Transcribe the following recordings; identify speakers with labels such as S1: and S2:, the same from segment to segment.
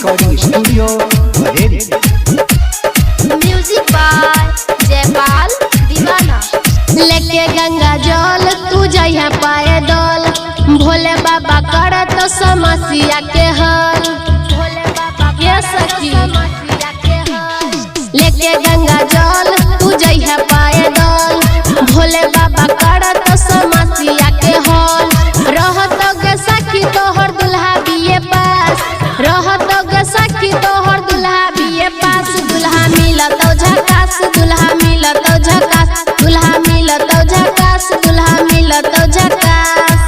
S1: Recording studio Baheri.
S2: Music by Jaipal Deewana.
S3: लेके गंगा जल तू जइहा पैदल, भोले बाबा करत समस्या के हल।
S2: भोले बाबा
S3: ये सखी।
S2: समस्या के हल।
S3: लेके गंगा जल तू जइहा पैदल, भोले बाबा करत समस्या के हल। रहत गे सखी तोहर दुल्हा बीए पास, रहत गे सखी तोहर दुल्हा बीए पास। दुल्हा मिलत झकास, दुल्हा मिलत झकास, दुल्हा मिलत झकास, दुल्हा मिलत झकास।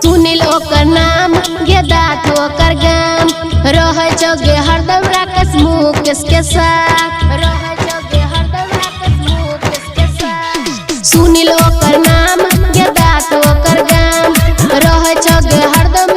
S3: सुनील ओकर नाम गेदात ओकर गाम, रहै चौगे हरदम राकेश मुकेश के साथ।
S2: रहै चौगे हरदम राकेश मुकेश के साथ।
S3: सुनील ओकर नाम गेदात ओकर गाम, रहै चौगे हरदम